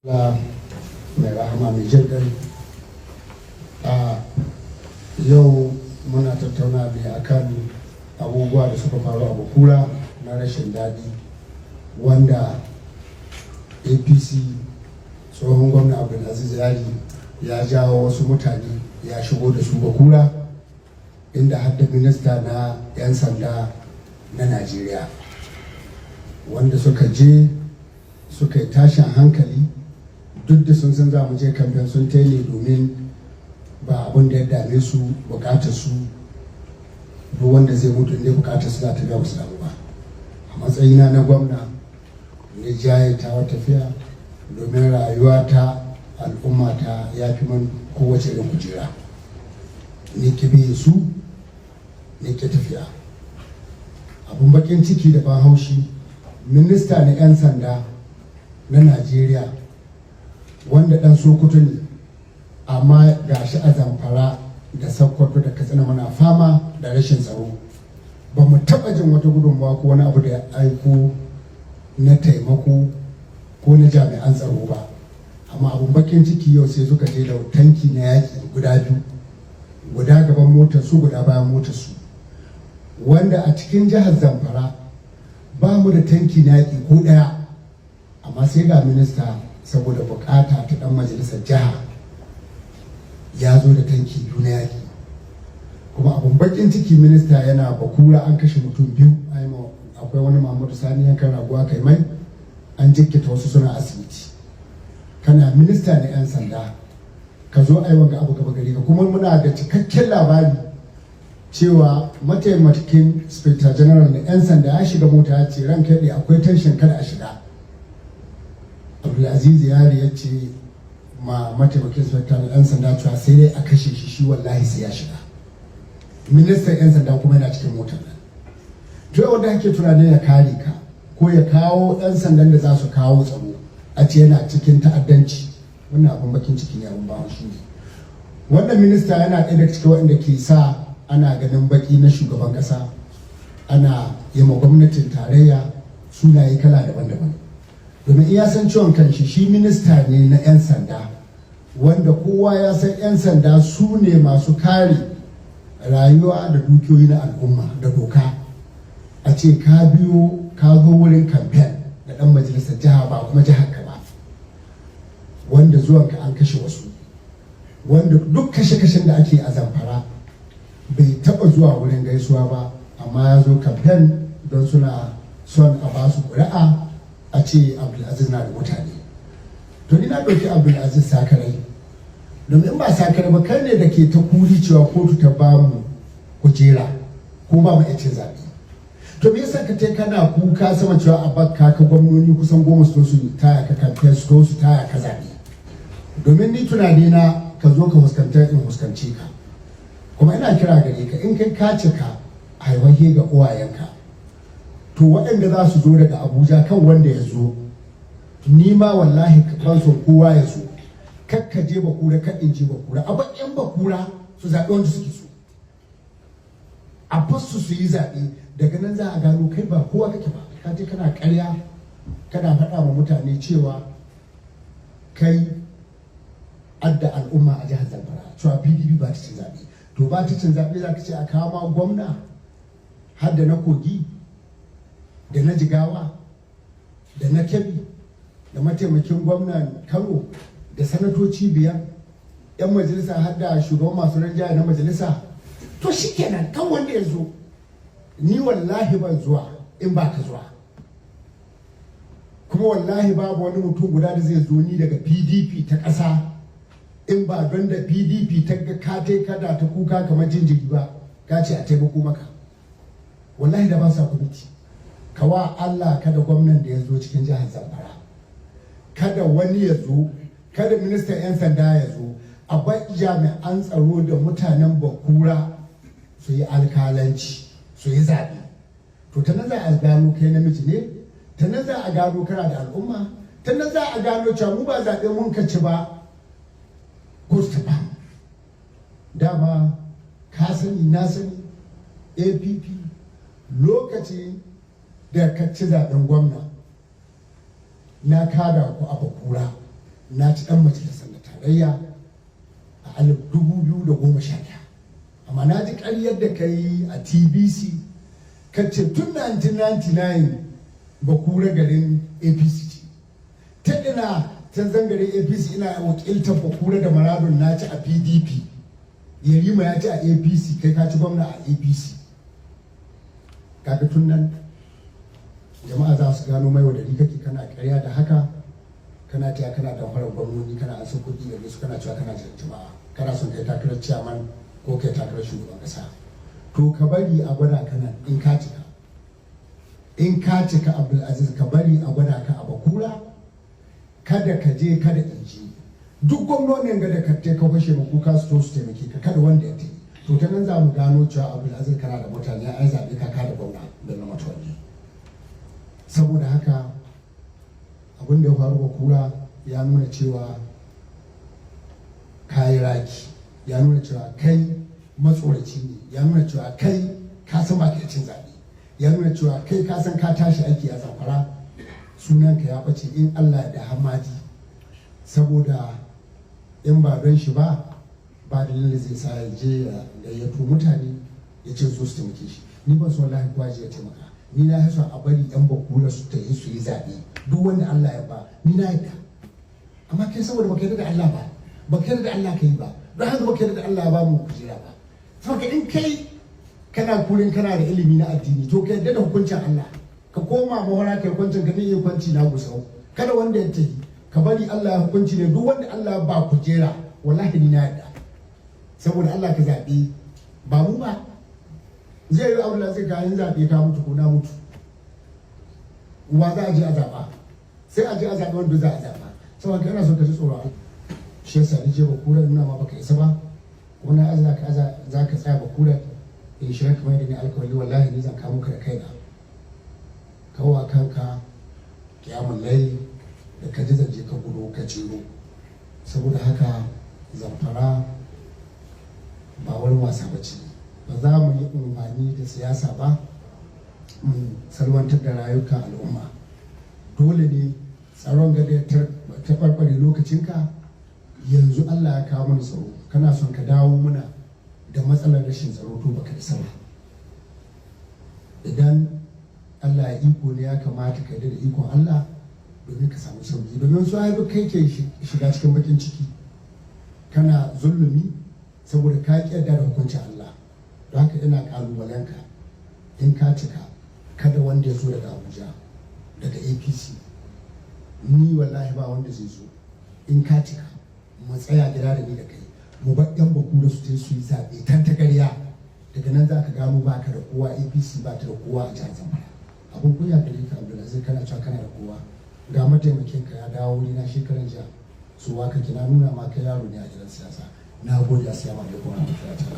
Allah mai rahama mai jin ƙai. A yau muna tattauna ne akan abubuwa da suka faru a Bakura na rashin daɗi, wanda APC, tsohon gwamna Abdulaziz Yari ya jawo wasu mutane ya shigo da su Bakura, inda har da minista na 'yan sanda na Najeriya, wanda suka je suka yi tashin hankali. Duk da sun san za mu je kamfen, sun ne domin ba abin da ya dame su, bukatar su. Duk wanda zai mutu ne, bukatar su za ta biya, su damu ba. A matsayina na gwamna ne, jaye ta tafiya domin rayuwa ta al'umma ta ya fi man kowace irin kujera. Ni ki biye su, ni ki tafiya. Abun bakin ciki da ban haushi, minista na 'yan sanda na Najeriya, wanda dan Sokoto ne, amma gashi a Zamfara da Sokoto da Katsina muna fama da rashin tsaro, ba mu taɓa jin wata gudunmawa ko wani abu da ya aiko na taimako ko na jami'an tsaro ba. Amma abun bakin ciki, yau sai suka je da tanki na yaƙi guda biyu, guda gaban motar su, guda bayan motar su, wanda a cikin jihar Zamfara ba mu da tanki na yaƙi ko ɗaya. Amma sai ga minista, saboda bukata ta dan majalisar jiha, ya zo da tanki biyu na yaƙi. Kuma abun bakin ciki, minista yana Bakura an kashe mutum biyu. Akwai wani Mahmudu Sani yankan raguwa kai mai, an jikkita wasu suna asibiti. Kana minista na 'yan sanda, ka zo ai wanga abu gaba gari ka. Kuma muna da cikakken labari cewa mataimakin Inspector General na 'yan sanda ya shiga mota ya ce, "Ran kai akwai tension, kada a shiga." Abdulaziz Yari ya ce ma mataimakin Inspector na 'yan sanda cewa sai dai a kashe shi, shi wallahi sai ya shiga. Ministan 'yan sanda kuma yana cikin motar nan. To, wanda ake tunanin ya kare ka ko ya kawo 'yan sandan da za su kawo tsaro, a ce yana cikin ta'addanci, wannan abin bakin ciki ne, abin bawan shi ne. Wannan minista yana ɗaya daga cikin waɗanda ke sa ana ganin baki na shugaban ƙasa, ana yi ma gwamnatin tarayya sunaye kala daban-daban, domin iya san ciwon kanshi. Shi minista ne na 'yan sanda, wanda kowa ya san 'yan sanda su ne masu kare rayuwa da dukiyoyi na al'umma da doka. A ce ka biyo ka zo wurin kamfen da ɗan majalisar jiha, ba kuma jihar ka ba, wanda zuwanka an kashe wasu, wanda duk kashe-kashen da ake a Zamfara bai taba zuwa wurin gaisuwa ba, amma ya zo kamfen don suna son a ba su ƙuri'a, a ce Abdulaziz na da mutane. To, ni na ɗauki Abdulaziz sakarai, domin in ba sakarai ba, kai ne da ke ta kuri cewa kotu ta ba mu kujera ko ba mu cin zaɓe. To, me yasa ka tai kana kuka sama cewa a bakka ka gwamnoni kusan 10 su su taya ka kamfen, su su taya ka zaɓe? Domin ni tunani na, ka zo ka fuskanta in fuskanci ka. Kuma ina kira gare ka, in kai ka cika haihuwa ga uwayenka, to waɗanda za su zo daga Abuja, kan wanda ya zo, ni ma wallahi ban son kowa ya zo. Kakka je Bakura, kan in je Bakura, a bakin Bakura su zaɓi wanda suke so, a basu su yi zaɓe. Daga nan za a gano kai ba kowa kake ba. Ka je kana ƙarya, kana faɗa wa mutane cewa kai adda al'umma a jihar Zamfara, cewa PDP ba ta cin zaɓe. To, ba ta cin zaɓe, za ka ce a kawo ma gwamna har da na Kogi da na Jigawa da na Kebbi da mataimakin gwamnan Kano da sanatoci biyar, 'yan majalisa, har da shugaban masu rinjaye na majalisa. To, shikenan, kan wanda ya zo, ni wallahi ban zuwa in ba ka zuwa. Kuma wallahi babu wani mutum guda da zai zo ni daga PDP ta ƙasa, in ba don da PDP ta ga ka tai kada ta kuka kamar jinjiri ba, ka ce a taimako maka. Wallahi da ba sa kwamiti kawa Allah. Kada gwamnan da ya zo cikin jihar Zamfara, kada wani ya zo, kada ministan 'yan sanda ya zo. A bar jami'an tsaro da mutanen Bakura su yi alkalanci, su yi zaɓe. To, ta nan za a gano kai namiji ne, ta nan za a gano kana da al'umma, ta nan za a gano cewa mu ba zaɓe mun ka ci ba ko su ba. Dama ka sani, na sani, APP lokaci da ka ci zaɓen gwamna, na kada ku a Bakura. Na ci dan majalisar na tarayya a 2011, amma na ji ƙaryar da ka yi a TBC, ka ce tun 1999 Bakura garin APC ce. Ta ina ta zangare APC? Ina wakiltar Bakura da Maradun, na ci a PDP, Yarima ya ci a APC, kai ka ci gwamna a APC. Kaga tun nan jama'a za su gano mai wadari kake, kana karya da haka, kana taya kana da farar gwamnoni, kana an kuɗi gare su, kana cewa kana jama'a, kana son kai takarar ciyaman ko kai takarar shugaban kasa. To ka bari a gwada kana in ka cika, in ka cika, Abdulaziz, ka bari a gwada ka a Bakura. Kada ka je, kada in je. Duk gwamnonin ga da ka te ka fashe ma kuka su to su taimake ka, kada wanda ya tafi. To ta nan za mu gano cewa Abdulaziz kana da mutane, an zaɓe ka kada gwamna Bello Matawalle. Saboda haka abin da ya faru Bakura ya nuna cewa kayi raki, ya nuna cewa kai matsoraci ne, ya nuna cewa kai ka san ba ka cin zaɓe, ya nuna cewa kai ka san ka tashi aiki a Zamfara, sunanka ya ɓace in Allah da hamadi. Saboda in ba don shi ba, ba dalilin da zai sa ya je ya gayyato mutane ya ce zo su taimake shi. Ni ban son wallahi kowa ya taimaka. Ni na son a bari yan Bakura su tafi su yi zaɓe, duk wanda Allah ya ba ni na yadda. Amma kai saboda baka yarda da Allah ba, baka yarda da Allah ka yi ba, don haka baka yarda da Allah ba mu kujera ba. Saboda in kai kana kurin kana da ilimi na addini, to ka yarda da hukuncin Allah, ka koma mahora kai hukuncin ka. Ni iya hukunci na gusau, kada wanda ya tafi, ka bari Allah ya hukunci ne. Duk wanda Allah ba kujera, wallahi ni na yarda, saboda Allah ka zaɓi ba mu ba. Zai yi abu zai kayan zaɓe, ka mutu ko na mutu, wa za a je a zaɓa? Sai a je a zaɓi wanda za a zaɓa. Saboda kana son ka ji tsoron Allah, shi yasa ni je Bakura nuna ma baka isa ba. Wani aza ka aza za ka tsaya Bakura in shirin kamar yadda ni alkawari, wallahi ni zan kamo ka da kaina. Kawa kanka kiyamun laili da ka ji zanje ka gudu ka jero. Saboda haka Zamfara ba wani wasa ba ce. Ba za mu yi amfani da siyasa ba mu salwantar da rayukan al'umma. Dole ne tsaron gada ta barbare lokacinka. Yanzu Allah ya kawo mana tsaro, kana son ka dawo muna da matsalar rashin tsaro, to baka isa ba. Idan Allah ya iko ne, ya kamata ka da ikon Allah domin ka samu sauki, domin su haifi kai ke shiga cikin bakin ciki, kana zulumi saboda ka ƙi yarda da hukuncin Allah. Don haka ina ƙalubalenka, in ka cika, kada wanda ya zo daga Abuja, daga APC, ni wallahi ba wanda zai zo. In ka cika, mu tsaya gida da ni da kai, mu bar yan Bakura su je su yi zaɓe tantagarya. Daga nan za ka gano ba ka da kowa, APC ba ta da kowa a jihar Zamfara. Abun kunya gare ka, Abdulaziz, kana cewa kana da kowa, ga mataimakin ka ya dawo wuri na shekaran jiya. Su waka kina nuna ma kai yaro ne a gidan siyasa. Na gode. Assalamu alaikum warahmatullahi.